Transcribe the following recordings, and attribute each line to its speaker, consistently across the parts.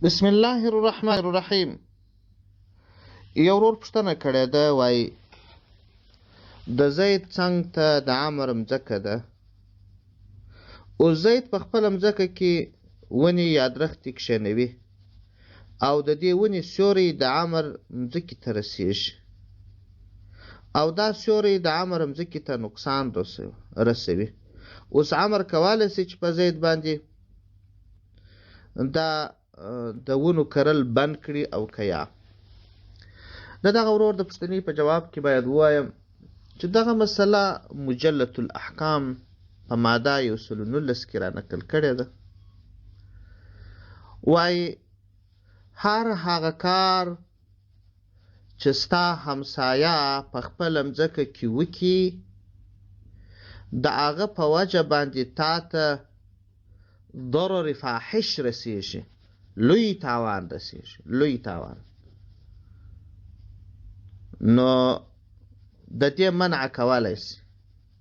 Speaker 1: بسم الله الرحمن الرحیم. یو ورور پوښتنه کړې ده، وایي د زید څنګ ته د عمر مځکه ده، اوس زید په خپله مځکه کې ونې یا درختې کښېنوي او د دې ونې سیوری د عمر مځکې ته رسېږي او دا سیوری د عمر مځکې ته نقصان رسوي. اوس عمر کولی شي چې په زید باندې دا د ونو کرل بند کړي او که یا؟ د دغه ورور د پوښتنې په جواب کې باید ووایم چې دغه مسله مجلة الاحکام په ماده 119 کې را نقل کړې ده. وایي هر هغه کار چې ستا همسایه په خپله مځکه کې وکړي، د هغه په وجه باندې تا ته ضرر فاحش رسیږي، لوی تاوان رسیږي، لوی تاوان، نو د دې منع کولی شي.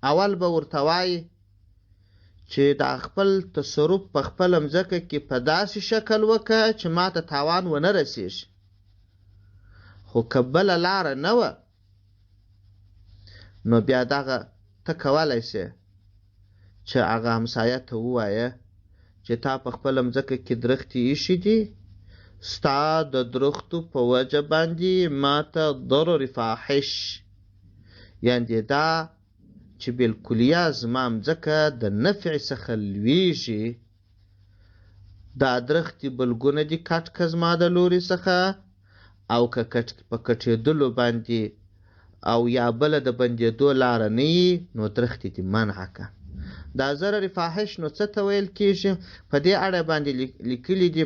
Speaker 1: اول به ورته وایي چې دا خپل تصرف په خپله مځکه کې په داسې شکل وکړه چې ما ته تاوان ونه رسیږي، خو که بله لاره نه وه نو بیا دغه ته کولی شې چې هغه همسایه ته ووایه چې تا په خپله مځکه کې درختې ایښي دي، ستا د درختو په وجه باندې ما ته ضرر فاحش، یعنې دا چې بالکلیه زما مځکه د نفع څخه لویږي، دا درختې بلګونه دي کټ که زما د لوري څخه، او که کټ په کټېدلو باندې او یا بله د بندېدو لاره نه وي نو درختې دې منع که. دا ضرر فاحش نو څه ته ویل کېږي؟ په دې اړه باندې لیکلي دي،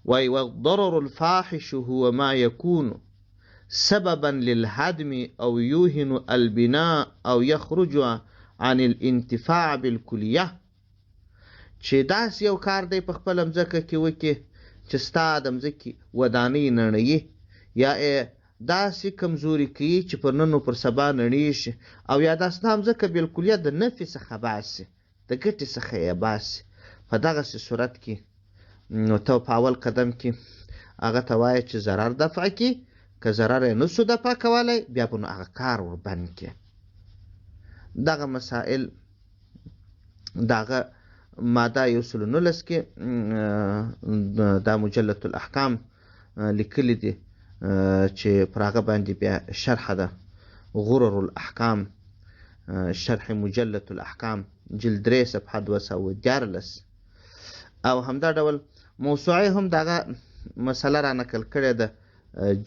Speaker 1: وایي والضرر الفاحش هو ما یکون سببا للهدم او یوهن البناء او یخرج عن الانتفاع بالکلیه، چې داسې یو کار دی په خپله مځکه کې وکړي چې ستا د مځکې ودانۍ نړوي یا یې داسې کمزوري کوي چې پر نن او پر سبا نړېږي، او یا دا ستا مځکه بالکلیه د نفع څخه باسي، د ګټې څخه یې باسي. په دغسې صورت کې نو ته په اول قدم کې هغه ته وایې چې ضرر دفع کړي، که ضرر یې نسو دفع کولی بیا به نو هغه کار ور بند کړي. دغه مسائل دغه ماده 119 کې دا مجلة الاحکام لیکلي دي چې پر هغه باندې بیا شرح ده، غرر الاحکام شرح مجلة الاحکام جلد 3 صفحه 213. او همدا ډول موسوعې هم دغه مسله را نقل کړې ده،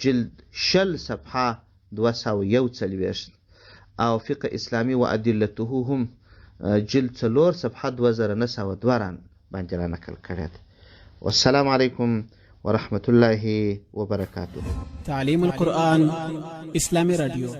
Speaker 1: جلد 20 صفحه 241، او فقه اسلامي و ادلته هم جلد 4 صفحه 2902 را باندې را نقل کړې ده. والسلام علیکم ورحمة الله وبرکاته.
Speaker 2: تعلیم القرآن اسلامی رادیو.